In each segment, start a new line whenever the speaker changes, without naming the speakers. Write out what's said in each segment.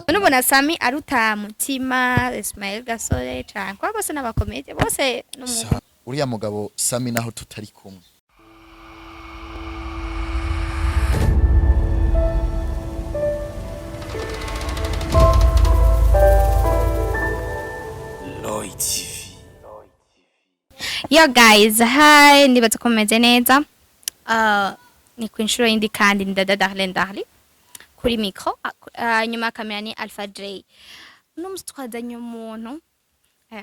Nubona Sami aruta Mutima, Ismail Gasore canke kuba bose n'abakomedi bose n'umwuga.
Uriya mugabo Sami naho tutari kumwe.
Lloyd TV.
Yo guys, hi, ndibaza ko mumeze neza. Ni ku inshuro yindi kandi ni Dada Darlene Darli kuri micro, nyuma ya kamera ni Alpha J. Uno musi twazanye umuntu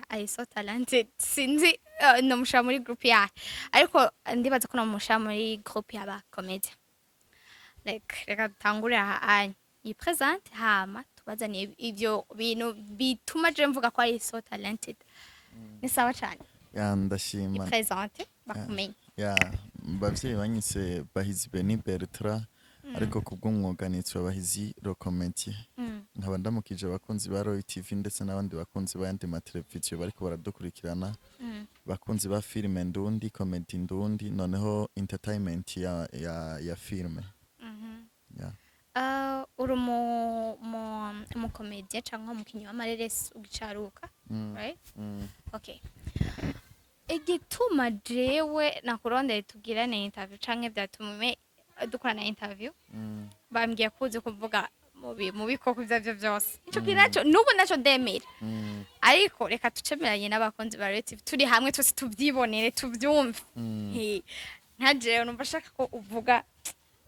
ari so talented, sinzi nomushira muri group yahe, ariko ndibaza ko nomushira muri group y'aba comedy. Like, reka dutangure aha anya yipresente hama tubazaniye ivyo bintu bituma je mvuga ko ari so talented. Ni sawa cane.
Ya, ndashima.
Yipresente bakumenye.
Ya, bavyeyi banyise Bahizi Beni Bertrand, ariko kubw'umwuga nitwa Bahizi Rokometier. Nkaba ndamukije abakunzi ba Roy TV ndetse n'abandi bakunzi b'ayandi mateleviziyo bariko baradukurikirana, bakunzi ba filime ndundi, comedy ndundi, noneho entertainment ya filime. Ya.
Uri umukomediye canke umukinyi w'amareresi ugicaruka, right?
Mm.
Okay, igituma jewe nakurondeye tugirane interview canke vyatume dukorana interview, bambwiye ko uzi kuvuga mu bikoko ivyo arivyo vyose. Ico kintu naco n'ubu naco ndemera, ariko reka tucemeranye n'abakunzi ba Royal TV turi hamwe twese tuvyibonere tuvyumve. Nka jewe numva ashaka ko uvuga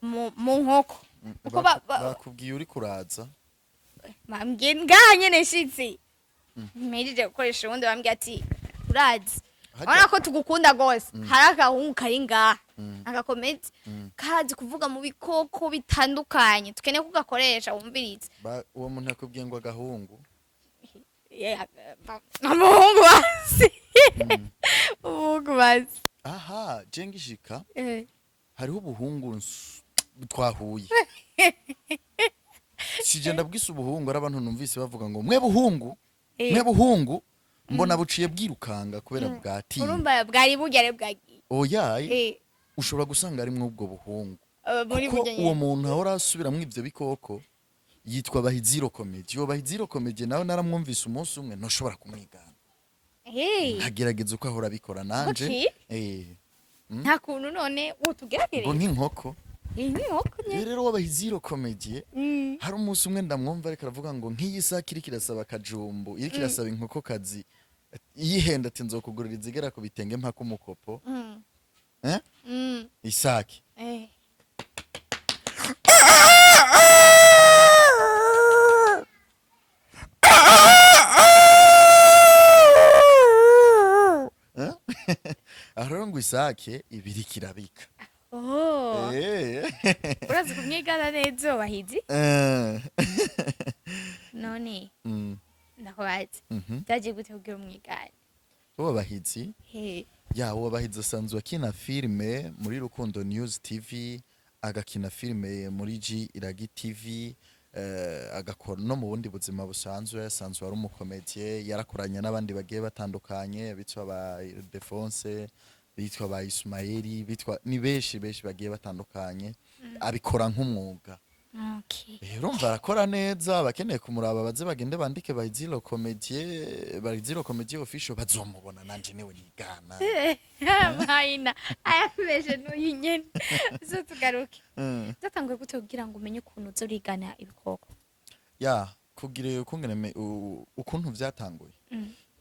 mu nkoko uko
Bakubwiye uri kuraza?
Bambwiye ngaha nyene nshitsi mpejeje gukoresha ubundi, bambwiye ati urazi, urabona ko tugukunda gose, hari agahungu kari ngaha agakomedi kazi kuvuga mu bikoko bitandukanye, tukeneye kugakoresha wumvirize.
Uwo muntu yakubwiye ngo agahungu?
Yeah, umuhungu bazi, umuhungu bazi.
Aha je ngishika hariho ubuhungu twahuye, sije ndabwise ubuhungu, ari abantu numvise bavuga ngo mwe buhungu, mwe buhungu, mbona buciye bwirukanga kubera bwatinye.
Urumva bwari burya rero bwagiye.
Oya, ushobora gusanga arimwo ubwo buhungu,
muri
kuko
burya
uwo
nyene.
muntu ahora asubiramwo ivyo bikoko yitwa Bahiziro Comedy. Uwo Bahiziro Comedy nawe naramwumvise umunsi umwe, ntushobora kumwigana. Nkagerageza uko ahora abikora nanje.
Nta kuntu none
Ngo
wotugeragere
nk'inkoko?
Iyi ni inkoko nyene.
Rero w'Abahiziro Comedy, hari umunsi umwe ndamwumva ariko aravuga ngo nk'iyi sake iriko irasaba akajumbu, iriko irasaba inkokokazi, yihenda ati nzokugurira izigera ku bitenge mpaka umukopo. Eh? Isake. Eh? Aho rero ngo isake ibiriko irabika.
Oh.
Eh.
Urazi kumwigana neza Bahizi?
Eh.
None ndakubaza, byagiye gute kugira umwigane?
Uwo Bahizi?
He.
Ya, uwo Bahizi asanzwe akina filime muri Rukundo News TV, agakina filime muri G Iragi TV, agakora no mu bundi buzima busanzwe. Asanzwe ari umukomediye, yarakoranye n'abandi bagiye batandukanye bitwa ba Defonse, bitwa ba Ismaili, bitwa ni benshi benshi bagiye batandukanye. Abikora nk'umwuga. Urumva arakora neza. Abakeneye kumuraba baze bagende bandike Bahiziro Comedie, Bahiziro Comedie Official, bazomubona. Nanje niwe nigana.
Mayina ayameshe n'uyu nyene zo tugaruke. Byatanguye gute kugira ngo umenye ukuntu uza urigana ibikoko?
Ya, kugira ukungene ukuntu vyatanguye,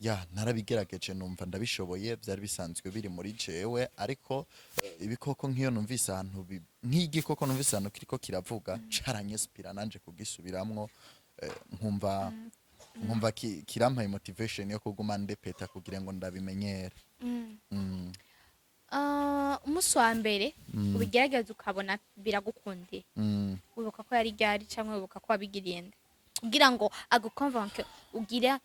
ya, narabigerageje numva ndabishoboye. Byari bisanzwe biri muri jewe, ariko ibikoko nk'iyo numvise ahantu nk'igikoko numvise ahantu kiriko kiravuga, caranyespira nanje kugisubiramwo, nkumva kirampaye motivation yo kuguma ndepeta kugira ngo ndabimenyere.
Ah, umunsi wa mbere ubigerageza ukabona biragukundiye, wibuka ko yari ryari cyangwa wibuka ko wabigiriye nde kugira ngo aguconvainque ugire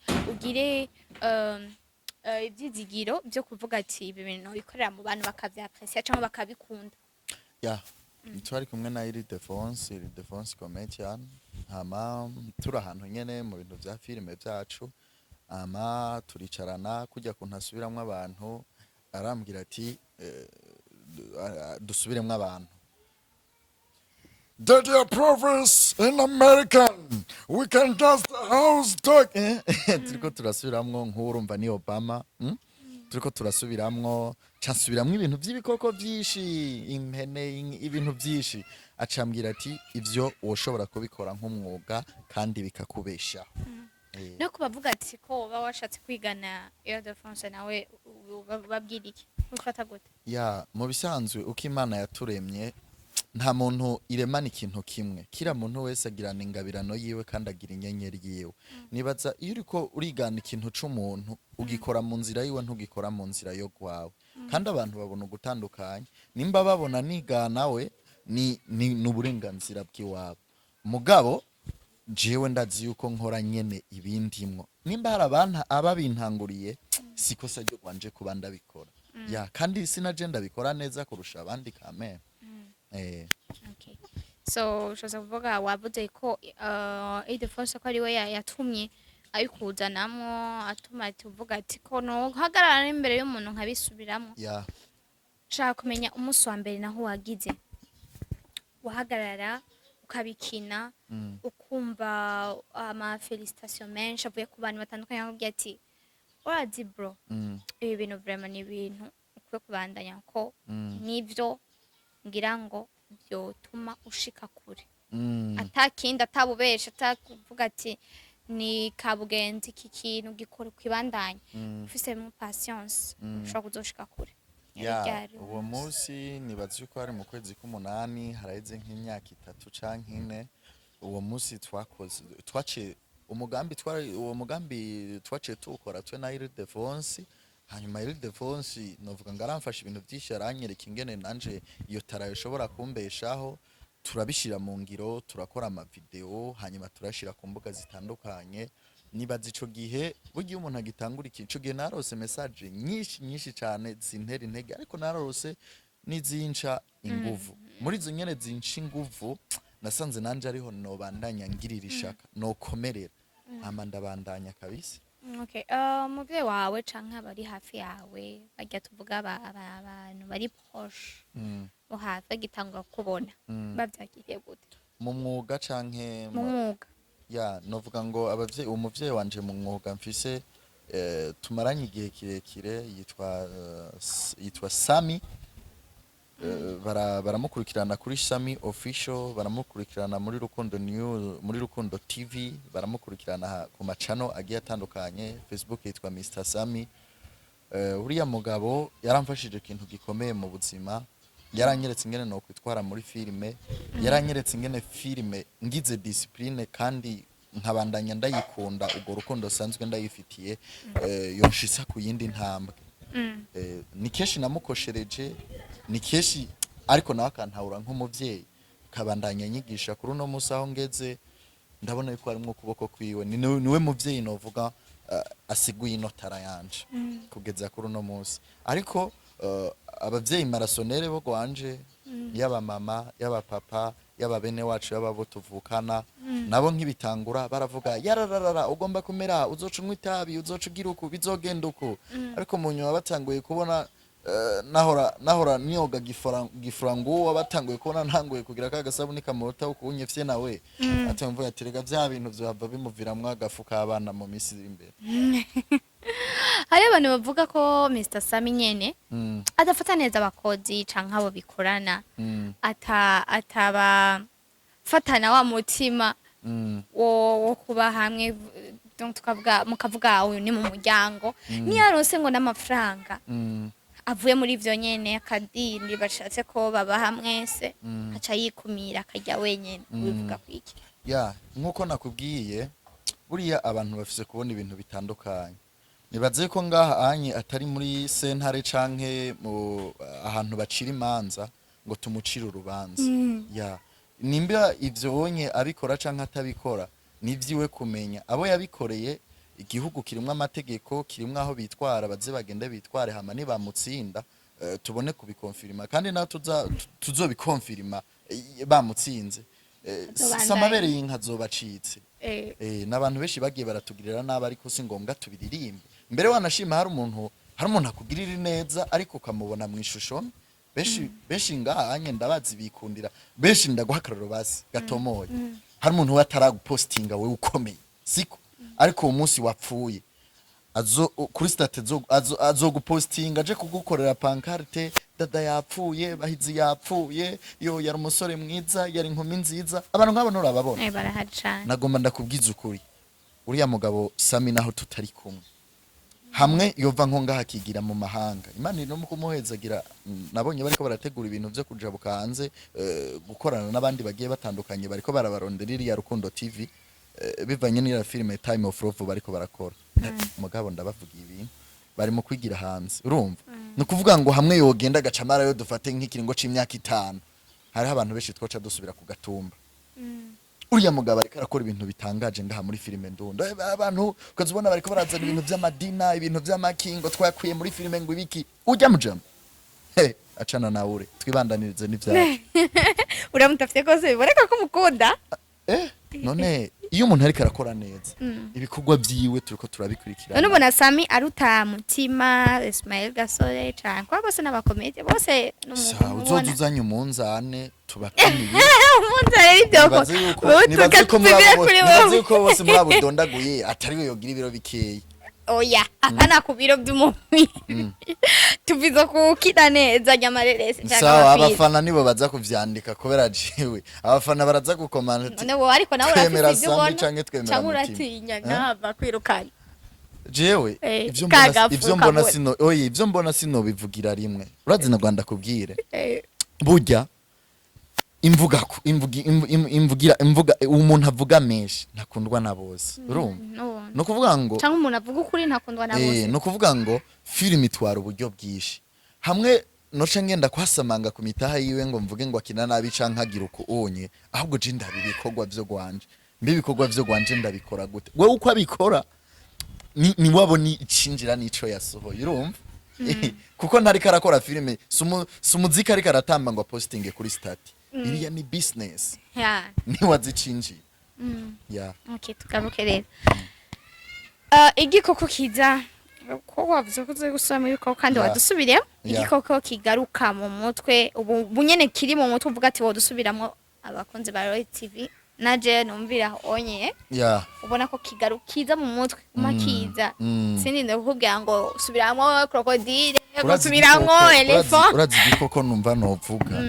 Ivyizigiro byo kuvuga ati ibi bintu bikorera mu bantu bakavyapprécia cyangwa bakabikunda?
Ya, twari kumwe na Ildefonse, Ildefonse comedian. Hama turi ahantu nyene mu bintu vya filime vyacu, hama turicarana kujya kuntu asubiramwo abantu, arambwira ati dusubiremwo abantu. Did your province in American we can just house talk. Turiko turasubiramwo nk'urumva ni Obama, Turiko turasubiramwo, cansubiramwo ibintu by'ibikoko byinshi, impene, ibintu byinshi. Acambwira ati ivyo woshobora kubikora nk'umwuga kandi bikakubeshaho.
No kubavuga ati ko uba washatse kwigana Ildefonse, nawe babwira iki? Ufata gute?
Ya, mu bisanzwe uko Imana yaturemye, nta muntu iremana ikintu kimwe. Kira muntu wese agirana ingabirano yiwe kandi agira inyenyeri yiwe. Nibaza iyo uriko urigana ikintu c'umuntu, ugikora mu nzira yiwe, ntugikora mu nzira yo gwawe. Kandi abantu babona ugutandukanye. Nimba babona nigana we, ni uburenganzira bw'iwabo. Mugabo jewe ndazi yuko nkora nyene ibindimwo. Nimba hari abantu ababintanguriye, sikosa ryo kwanje kuba ndabikora. Ya, kandi sinaje ndabikora neza kurusha abandi kame.
Okay. So ushatse kuvuga, wavuze ko Ildefonse ko ari we yatumye abikuzanamwo, atuma ati uvuga ati ko no hagarara imbere y'umuntu nkabisubiramwo.
Ya.
Nshaka kumenya umunsi wa mbere naho wagize wahagarara ukabikina, ukumva ama félicitations menshi avuye ku bantu batandukanye, bakubwira ati urazi bro, ibi bintu vraiment ni ibintu ukwiye kubandanya ko nivyo ngira ngo byotuma ushika kure, atakindi, atabubesha, atakuvuga ati ni kabugenzi, iki kintu gikora ukibandanya, ufisemo patience, ushobora kuzoshika kure.
Ya.
Ryari
Uwo
umunsi?
Munsi nibaza yuko hari mu kwezi k'umunani, haraheze nk'imyaka 3 canke 4. Uwo munsi twakoze, twaciye umugambi, twari uwo mugambi twaciye tuwukora twe na Ildefonse. Hanyuma Ildefonse novuga ngo aramfasha ibintu vyinshi, aranyereka ingene nanje iyo tara ishobora kumbeshaho. Turabishira mu ngiro, turakora amavideo, hanyuma turashira ku mbuga zitandukanye. Nibaza ico gihe, burya iyo umuntu agitangura ikintu, ico gihe narose message nyinshi nyinshi cane zintera intege, ariko narose n'izinca inguvu. Muri izo nyene zinca inguvu, nasanze nanje ariho nobandanya ngirira ishaka, nokomerera, hama ndabandanya kabisa.
Okay. Umuvyeyi wawe canke abari hafi yawe, barya tuvuga abantu bari proche, bo hafi, bagitangura kubona, bavyakiriye gute?
Mu mwuga canke
Mu mwuga.
Ya, novuga ngo abavyeyi, umuvyeyi wanje mu mwuga mfise, tumaranye igihe kirekire, yitwa Sami. Baramukurikirana kuri Sami Official, baramukurikirana muri Rukundo News, muri Rukundo TV, baramukurikirana ku macano agiye atandukanye, Facebook yitwa Mr Sami. Uriya mugabo yaramfashije ikintu gikomeye mu buzima. Yaranyeretse ingene no kwitwara muri filime, yaranyeretse ingene filime ngize discipline kandi nkabandanya ndayikunda, urwo rukundo sanzwe ndayifitiye, yonshitsa ku yindi ntambwe. Ni kenshi namukoshereje, ni kenshi, ariko nawe akantahura nk'umuvyeyi, kabandanya nyigisha. Kuri uno munsi aho ngeze, ndabona yuko harimwo ukuboko kwiwe. Niwe muvyeyi novuga asiguye inotara yanje kugeza kuri uno munsi. Ariko abavyeyi marasonere bo gwanje, yaba mama, yaba papa, yaba bene wacu, yaba bo tuvukana nabo, nk'ibitangura baravuga yarararara, ugomba kumera, uzoca unywa itabi, uzoca ugira uku, bizogenda uku. Ariko mu nyuma batanguye kubona nahora nyoga gifuranguwa, batanguye kubona ntanguye kugira ka gasabuni kamota ukunyefye, nawe ati mvuga ati rega vya bintu vyohava bimuviramwo agafu k'abana mu misi iri imbere.
Hariho abantu bavuga ko Mr Sami nyene adafata neza abakozi canke abo bikorana, ataba fatana wa mutima wo kuba hamwe, donc tukavuga, mukavuga uyu ni mu muryango. Niyo aronse ngo n'amafaranga avuye muri ivyo nyene, akadini bashatse ko babaha mwese, aca yikumira akarya wenyene. Ubivuga kwiki?
Ya, nkuko nakubwiye, buriya abantu bafise kubona ibintu bitandukanye. Nibaze ko ngaha anye atari muri sentare canke mu ahantu bacira imanza ngo tumucire urubanza. Ya, nimba ivyo wonye abikora canke atabikora, nivyiwe kumenya abo yabikoreye. Igihugu kirimwo amategeko, kirimwo aho bitwara, baze bagende bitware, hama nibamutsinda tubone kubikonfirima, kandi naho tuzobikonfirima bamutsinze.
Azobandanya.
Si amabere y'inka azobacitse. N'abantu benshi bagiye baratugirira nabi, ariko si ngombwa tubiririmbe. Mbere wanashima hari umuntu akugirira neza ariko ukamubona mu ishusho. Benshi benshi ngahanye ndabazi bikundira benshi. Ndaguha akarorero basi gatomoye. Hari umuntu we ataragupostinga wewe ukomeye, siko? Ariko uwo munsi wapfuye azo kuri statut azogupostinga aje kugukorera pancarte: "Dada yapfuye, Bahizi yapfuye, yo yari umusore mwiza, yari inkumi nziza." Abantu nk'abo nturababona?
Barahari cane.
Nagomba ndakubwiza ukuri, uriya mugabo Sami, naho tutari kumwe hamwe, yova nko ngaha akigira mu mahanga, Imana iri no mu kumuhezagira. Nabonye bariko barategura ibintu vyo kujabuka hanze, gukorana n'abandi bagiye batandukanye, bariko barabarondera iriya Rukundo TV, bivanye n'iriya filime Time of Love bariko barakora. Mugabo ndabavugiye ibintu bari mu kwigira hanze. Urumva, ni ukuvuga ngo hamwe yogenda agaca amarayo, dufate nk'ikiringo c'imyaka 5, hariho abantu benshi twoca dusubira ku gatumba. Uriya mugabo ariko arakora ibintu bitangaje ngaha muri filime ndundo. Abantu ukaza ubona bariko barazana ibintu vy'amadina, ibintu vy'amakingo twakuye muri filime, ngo ibiki. Ujya mujama he, acana nawe ure twibandanirize n'ivyacu.
Uramutafite kose, biboneka ko umukunda.
None iyo umuntu ariko arakora neza ibikorwa vyiwe, turiko turabikurikirana.
None ubona Sami aruta Mutima, Ismael Gasore, canke kuba bose n'abakomedi bose?
Sa uzoza uzanye umunzane tubapime.
Umunzane n'ibyo.
Nibaze yuko muri abo
kuri
nibaze
wowe.
yuko bose muri abo udondaguye atari we yogira ibiro bikeyi.
Oya, akana ku biro by'umubiri tuviza kukina neza nyamareresi canke
Sawa.
amafilime.
Abafana nibo baza kuvyandika, kubera jewe abafana baraza gukomana ati
None wowe ariko nawe
twemera
urafise ibyo
Sami
ubona
canke twemera
canke
Mutima?
uratinya nkahava kwirukana?
Jewe ivyo mbona
kagafu
ivyo mbona
kabura.
sino, oye, ivyo mbona sino bivugira rimwe. Urazi na Rwanda kubwire. Burya imvuga imvugira imvuga umuntu avuga menshi ntakundwa na bose, urumva?
N'ubundi.
No kuvuga ngo
Canke umuntu avuga ukuri ntakundwa na bose.
No kuvuga ngo filime itwara uburyo bwinshi. Hamwe noca ngenda kwasamanga ku mitaha yiwe ngo mvuge ngo akina nabi canke agira uku unye, ahubwo je ndabi ibikorwa vyo gwanje. Mbi ibikorwa vyo gwanje ndabikora gute? Wewe uko abikora ni wabona icinjira n'ico yasohoye, urumva? Kuko ntariko arakora filime, si umuziki ariko aratamba ngo apostinge kuri statut. Iriya ni business. Niwazicinjiye ya.
Okay, tugaruke rero. Igikoko kiza ko wavuze ko uzi gusubiramo ibikoko kandi wadusubiremo. Igikoko kigaruka mu mutwe ubu nyene kiri mu mutwe, uvuga ati wodusubiramo abakunzi ba Roy TV naje numvira onye, ubona ko kigaruka kiza mu mutwe uma kiza. Sindinde kukubwira ngo subiramwo crocodile,
Urazi
gusubiramwo elephant.
Urazi igikoko numva novuga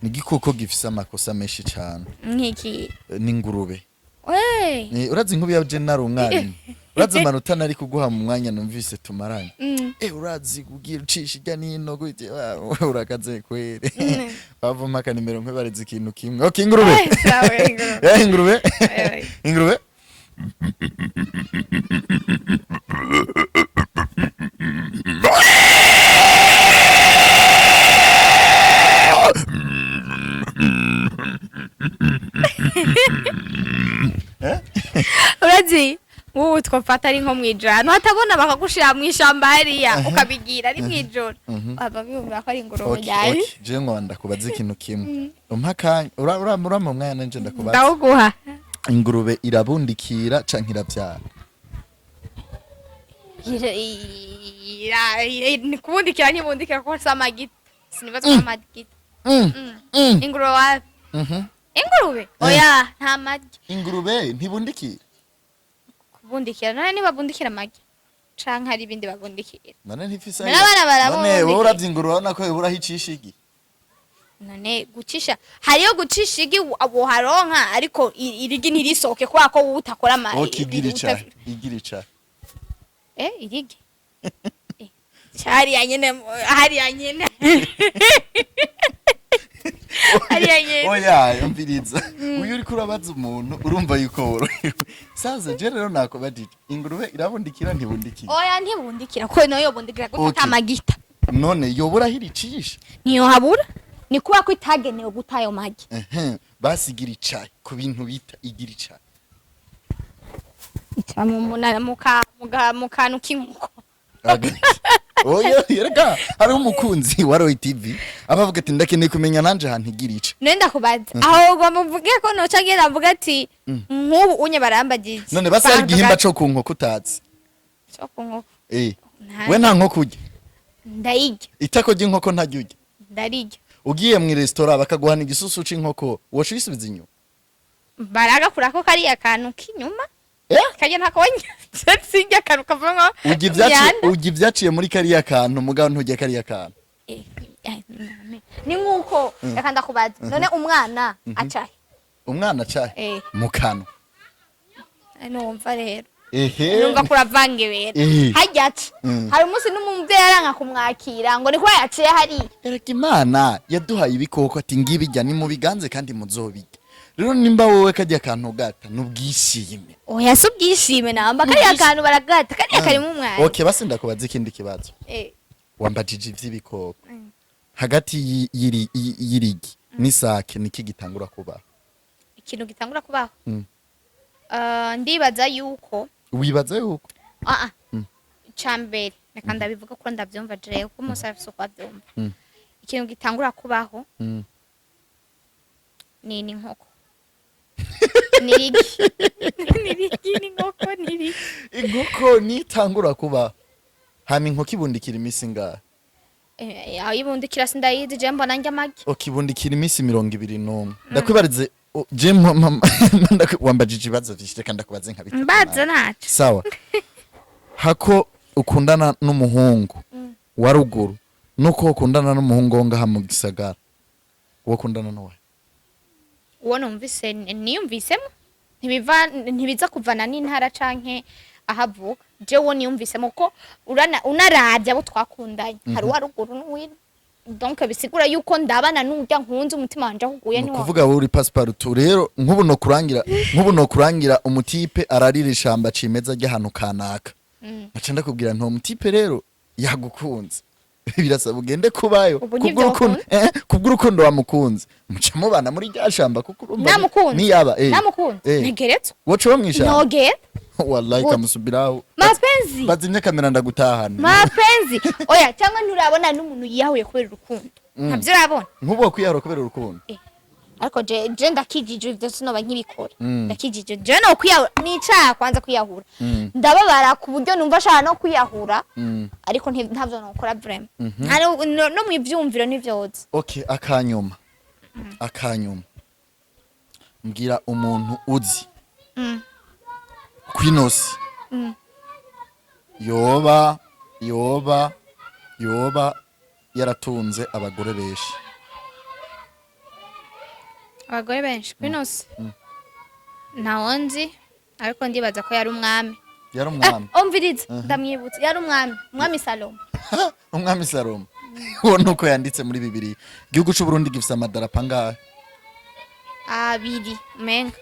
ni igikoko gifise amakosa menshi cane.
Nk'iki?
N'ingurube.
Wey.
Urazi inkubi ya je nari umwarimu, urazi amanota nari kuguha mu mwanya numvise tumaranye? Urazi kugira ucisha irya nino gute? Urakaze kwere, bavuma akanimero nkwibariza ikintu kimwe. Okay, ingurube.
Sawa, ingurube.
Ingurube. Ingurube.
Urazi nk'ubu twafata ari nko mw'ijoro, ahantu hatabona, bakagushira mw'ishamba hariya, ukabigira ari mw'ijoro, baba biyumvira ko ari ingurube ryari.
Okay, je ngo ndakubaza ikintu kimwe, umpa akanya, urampa umwanya nanje ndakubaza.
Ndawuguha.
Ingurube irabundikira canke iravyara?
Ni kubundikira, ntibundikira kuko si amagita, sinibaza ko amagita. Ingurube wapi? Ingurube, oya, nta magi.
Ingurube ntibundikira?
Kubundikira, none ntibabundikira amagi canke hari ibindi babundikira?
None ntifise
None abana barabundikira.
None wowe uravye ingurube urabona ko iburaho icisha igi?
None gucisha, hariyo gucisha igi woharonka, ariko irigi ntirisohoke kubera ko wowe utakora ama
Okay, igira ica, igira ica.
Irigi. Hariya nyene, hariya nyene, hariya nyene.
Oya, yumviriza, uyu uriko urabaza umuntu urumva yuko worohewe. Sasa je rero nakubajije: ingurube irabundikira, ntibundikira?
Oya, ntibundikira, kuko nayo yobundikira gute?
Okay.
Ata amagita.
None yoburaho iricisha?
Ntiyohabura, ni kubera ko itagenewe guta ayo magi.
Ehe, basi igira icayi ku bintu bita igira icayi.
Ica mu kantu k'inkoko.
Oya, yereka hariho umukunzi wa Roy TV aba avuga ati: "Ndakeneye kumenya nanje ahantu igira ica."
None ndakubaza, aho ugomba uvuge ko noca ngenda mvuga ati nk'ubu unye barambagije?
None basi hari igihimba co ku nkoko utazi?
Cyo ku nkoko?
Eh. We nta nkoko urya?
Ndayirya.
Itako ry'inkoko ntaryo urya?
Ndarirya.
Ugiye mu resitora bakaguhana igisusu c'inkoko, woca uyisubiza inyuma?
Baragakurako kariya kantu k'inyuma.
Eh?
Karya ntakonya, sinjya akantu kavamo
Urya ibyaciye
imyanda.
Urya ibyaciye muri kariya kantu, mugabo nturya kariya kantu.
Eh, none ni nk'uko, reka ndakubaza, none umwana acahe?
Umwana acahe?
Eh.
Mu kanwa.
Numva rero
Ehe.
numva kuravanga ibintu. Harya aca hari umunsi n'umuvyeyi aranka kumwakira ngo ni kuba yaciye hariya.
Erega Imana yaduhaye ibikoko ati: "Ngibijya ni mu biganze kandi muzobirya." Rero nimba wowe kajya kantu gata, nubwishime.
Oya, si ubwishime namba, kariya kantu baragata, kariya karimo umwanda.
Okay, basi ndakubaza ikindi kibazo. Wambajije ivy'ibikoko. Hagati y'irigi n'isake, niki gitangura kubaho?
Ikintu gitangura kubaho? Ndibaza yuko
Wibaza yuko?
Ah ah, icambere reka ndabivuga ko ndavyumva jewe, kuko umunsi afise uko avyumva. Ikintu gitangura kubaho ni inkoko, ni irigi, ni irigi, ni inkoko, ni irigi.
Inkoko nitangura kubaho. Hama inkoko ibundikira imisi ingahe?
Eh, aho ibundikira sindayizi, je mbona ndya amagi.
Okay, ibundikira imisi 21. Ndakwibarize, je wambajije ibibazo vyinshi, reka ndakubaze nka bitatu.
Mbaza naco.
Sawa, hako ukundana n'umuhungu wa ruguru nuko ukundana n'umuhungu wo ngaha mu gisagara, uwo ukundana n'uwahe?
Uwo numvise niyumvisemo, ntibiva, ntibiza kuvana n'intara canke aho avuka. Je uwo niyumvisemo, ko unaravye abo twakundanye, hari uwa ruguru n'uwino, donc bisigura yuko ndabana n'urya nkunze, umutima wanje aho uguye.
Ni
Niwo.
ukuvuga wowe uri passe-partout. Rero nk'ubu no kurangira umutipe ararira ishamba cimeza ry'ahantu kanaka, nkaca ndakubwira nti: "Uwo mutipe rero yagukunze, birasaba ugende kubayo."
Ubu
Kubw'urukundo wamukunze, muca mubana muri rya shamba, kuko urumva
Namukunze.
niyaba
Namukunze, ntegerezwa
woca uba mw'ishamba.
Nogenda.
Wallahi.
Gute?
Kamusubiraho.
Mapenzi.
Bazimye kamera, ndagutahana.
Mapenzi, oya, cyangwa nturabona n'umuntu yiyahuye kubera urukundo? Ntabyo urabona?
Nk'ubu wakwiyahura kubera urukundo?
Ariko je ndakijije, ivyo sinoba nkibikora. Ndakijije, je no kwiyahura ni icaha kwanza kwiyahura. Ndababara ku buryo numva ashaka no kwiyahura, ariko ntavyo nokora vraiment. Nta no mu ivyumviro ntivyoza.
Okay, akanyuma, mbwira umuntu uzi kwinosi yoba yaratunze abagore benshi.
Abagore benshi kwinosi ntawo nzi, ariko ndibaza ko yari umwami.
Yari umwami?
Umviriza, ndamwibutsa, yari umwami, umwami Salomo.
Umwami Salomo, uwo nuko yanditse muri Bibiri. Igihugu c'u Burundi gifise amadarapo angahe?
Abiri umenga,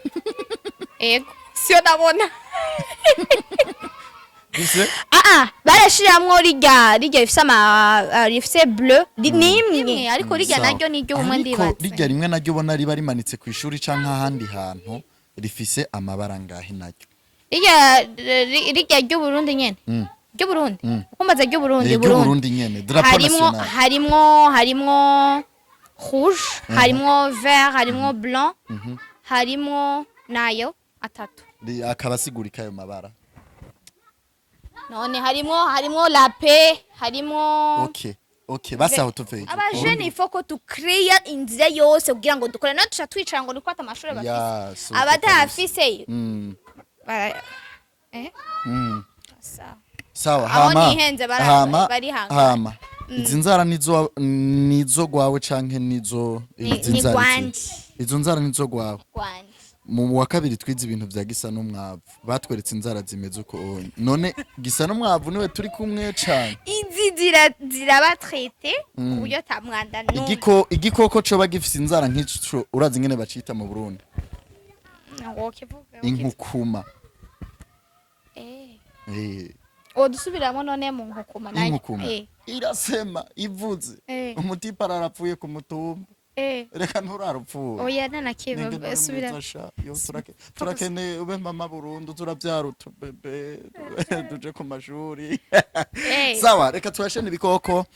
ego, siyo ndabona.
Gifise
Ah ah, barashiramwo rirya rifise ama rifise bleu, ni imwe, ariko rirya
Sawa.
naryo ni iry'ubumwe.
Ariko
Ndibaza.
rirya rimwe naryo ubona riba rimanitse ku ishuri canke ahandi hantu, rifise amabara angahe naryo?
Rirya ry'Uburundi nyene? Ry'Uburundi? Ukumbaza ry'Uburundi?
Eh,
Burundi.
ry'Uburundi nyene, drapeau
Harimwo
national.
Harimwo rouge, harimwo vert, harimwo blanc, harimwo nayo atatu.
Akaba asigurika ayo mabara?
None harimwo la paix, harimwo
Okay, basi aho tuve.
Abajene, il faut ko tukreya inzira yose kugira ngo dukore, no tuca twicara ngo niko ata amashuri bafise.
Ya, super.
Abatayafise bara. Sawa.
Sawa.
Aho
Hama
nihenze
hama
barihangana.
Hama izi nzara nizo gwawe canke nizo izi
Ni
nzara
gwanje.
Izo nzara nizo gwawe?
Gwanje.
Mu wa kabiri twize ibintu vya gisa n'umwavu, batweretse inzara zimeze uko onye. None gisa n'umwavu niwe turi kumwe cane?
Izi ziraba traité ku buryo ata mwanda n'umwe.
Igikoko coba gifise inzara nk'ico, urazi ingene bacita mu Burundi?
Wokivuga.
Inkukuma.
Eh.
Eh.
Wodusubiramwo none mu nkukuma nayo?
Inkukuma
Eh.
irasema ivuze.
Eh.
Umutipa ararapfuye ku mutumba. Reka nturarupfuye.
Oya, nanakiba.
Ningene uri
Subira.
mwiza sha. Yo, turakeneye ube mama burundu, turabyara utubebe tuje ku mashuri. Sawa, reka turashene ibikoko.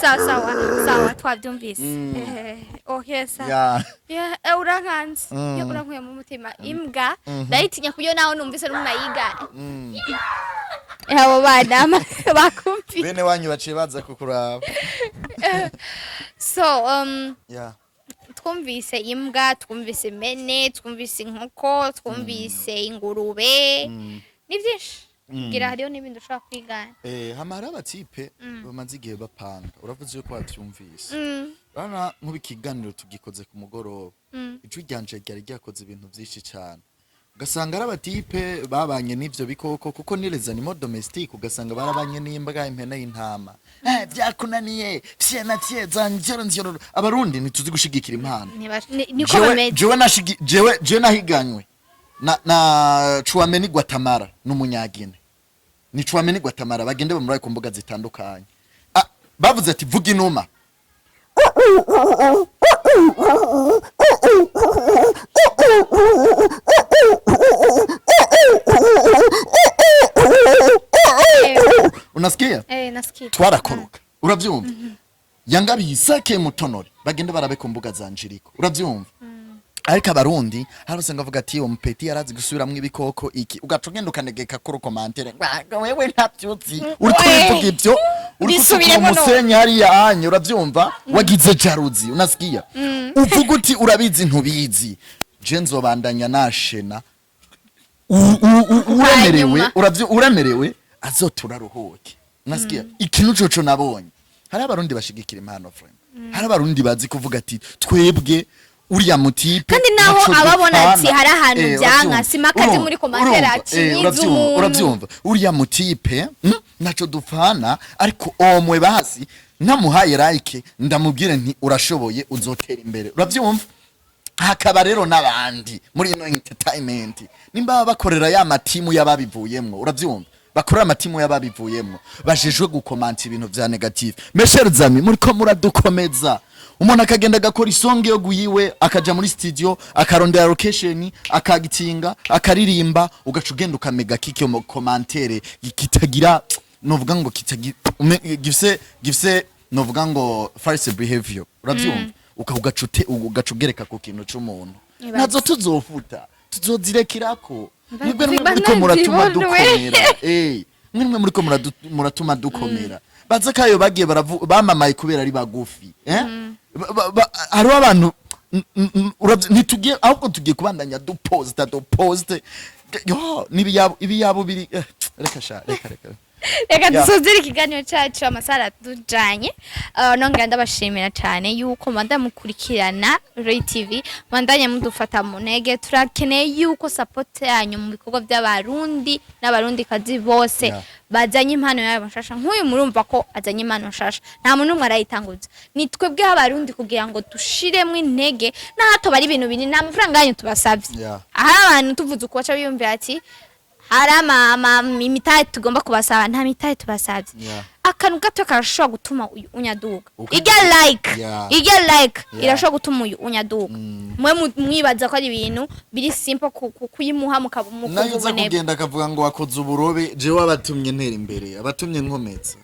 Sawa, sawa, sawa, twabyumvise. Okay, sawa.
Ya.
Yeah, urankanze. Yo, urankuye mu mutima. Imbwa ndayitinya kuyo nawe numvise n'umuntu ayiga. Abo bana bakumvise.
Bene wanyu baciye baza kukuraba.
So
Ya.
twumvise imbwa, twumvise impene, twumvise inkoko, twumvise ingurube, ni byinshi. Ngira hariho n'ibindi ushobora kwigana.
Hama hari abatipe bamaze igihe bapanga, uravuze yuko wavyumvise. Urabona nk'ubu ikiganiro tugikoze ku mugoroba, ijwi ryanje ryari ryakoze ibintu vyinshi cane, ugasanga ari abatipe babanye n'ivyo bikoko, kuko ni les animaux domestiques, ugasanga barabanye n'imbwa, impene, y'intama. Vyakunaniye fye na fye za nzero nzero. Abarundi ntituzi gushigikira impano.
Niko
Jewe
bameze.
jewe nashigi jewe jewe nahiganywe na Chouameni Guatemala n'umunyagine, ni Chouameni Guatemala, bagende bamuraye ku mbuga zitandukanye. Ah, bavuze ati vuga inuma. Unasikia?
Eh, nasikia.
Twarakoroka, uravyumva? Yangabiye isake mutonore, bagende barabe ku mbuga za Njiriko, uravyumva? Ariko abarundi hari usanga avuga ati uwo mupeti yarazi gusubiramwo ibikoko iki, ugaca ugenda ukanegeka kuri commentaire ngo wewe ntavyuzi, uriko urivuga ivyo, uriko usukura
Bisubiremo none.
umusenyi hariya anye, uravyumva? Wagize jalousie, unasikia? Uvuga uti urabizi, ntubizi. Je nzobandanya nashena. Uremerewe
Hanyuma.
uremerewe azotura ruhuke, unasikia? Ikintu coco nabonye, hari abarundi bashigikira impano frame, hari abarundi bazi kuvuga ati twebwe uriya mutipe
Kandi naho
ntaco
ababona
dupfana.
ati hari ahantu vyanka,
Uravyumva?
simaka aje muri commentaire ati nize umuntu.
Uravyumva, uriya mutipe ntaco dupfana, ariko omwe basi namuhaye like, ndamubwire nti urashoboye, uzotera imbere, uravyumva? Hakaba rero n'abandi muri ino entertainment, nimba baba bakorera ya matimu y'ababivuyemwo, uravyumva, bakorera amatimu y'ababivuyemwo, bajejwe gukomanta ibintu vya négative. Mes chers amis, muriko muradukomeza. Umuntu akagenda agakora isonge yo guyiwe, akaja muri studio, akarondera location, akagitinga, akaririmba, ugaca ugenda ukamega kikyo mu commentaire kitagira, novuga ngo kitagira gifise, novuga ngo false behavior, uravyumva? Ugaca ugereka ku kintu c'umuntu.
Ibaze.
Nazo tuzofuta, tuzozirekirako. Mwebwe nimwe
Ziba
muriko muratuma
nazibonwe.
dukomera. Mwe muriko muratuma dukomera. Baza kayo bagiye bamamaye kubera ari bagufi, eh. Hariho abantu ntitugiye, ahubwo tugiye kubandanya duposta, duposte. Yo, n'ibiyabo, ibiyabo biri, reka sha, reka, reka.
Reka
Yeah.
dusozere ikiganiro cyacu, amasaha aratujanye. Nongera ndabashimira cyane yuko mwanda mukurikirana Roy TV, mwandanye mudufata mu ntege. Turakeneye yuko support yanyu mu bikorwa by'abarundi n'abarundi kazi bose bazanye impano yabo nshasha. Nk'uyu murumva ko azanye impano nshasha, nta muntu n'umwe arayitanguza. Ni twebwe abarundi kugira ngo dushiremo intege, n'ahato bari ibintu binini, nta mafaranga yanyu tubasabye. Ahari abantu tuvuze uko baca biyumvira ati hari imitahe tugomba kubasaba. Nta mitahe tubasabye. Akantu gato karashobora gutuma uyu unyaduga. Ijya like, ijya like irashobora gutuma uyu unyaduga. Mwe mwibaza ko ari ibintu biri simple kuyimuha
Nayo
mukumva
uza
ubunebwe.
Kugenda akavuga ngo wakoze uburobe, jewe abatumye ntera imbere, abatumye nkomeza.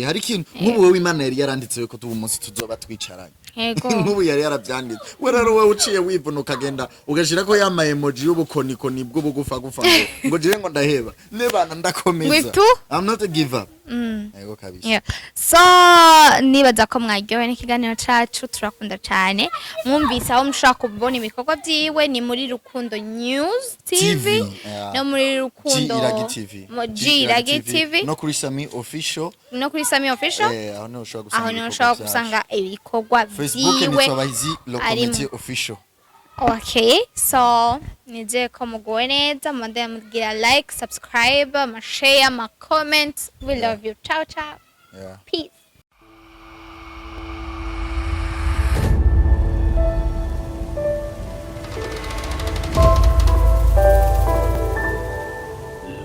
Hari ikintu nk'ubu wowe Imana yari yaranditse yuko tubu munsi tuzoba twicaranye. Nk'ubu yari yarabyanditse. We rero wowe uciye wivuna, ukagenda ugashirako ya ma emoji y'ubukonikoni bw'ubugufagufa, ngo jewe ngo ndaheba nebana, ndakomeza.
Witu?
I'm not a give up. Yego kabisa.
Yeah. So nibaza ko mwaryohewe n'ikiganiro cacu, turakunda cane. Mwumvise aho mushobora kubona ibikorwa vyiwe ni muri Rukundo News TV,
TV, yeah.
no muri Rukundo
G Iragi TV.
G Iragi TV.
No kuri Sami Official.
No kuri Sami Official.
Aho niho ushobora gusanga
Aho niho
ibikorwa
ushobora
vyacu.
gusanga ibikorwa
Facebook
vyiwe
nitwa Bahizi
arimo.
Lokomite Official.
Okay, so nizeye ko muguwe neza, mubandanye mugira like, subscribe, ama share, ama comment. We love you. Ciao ciao.
Yeah.
Peace.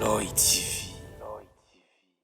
Lloyd TV.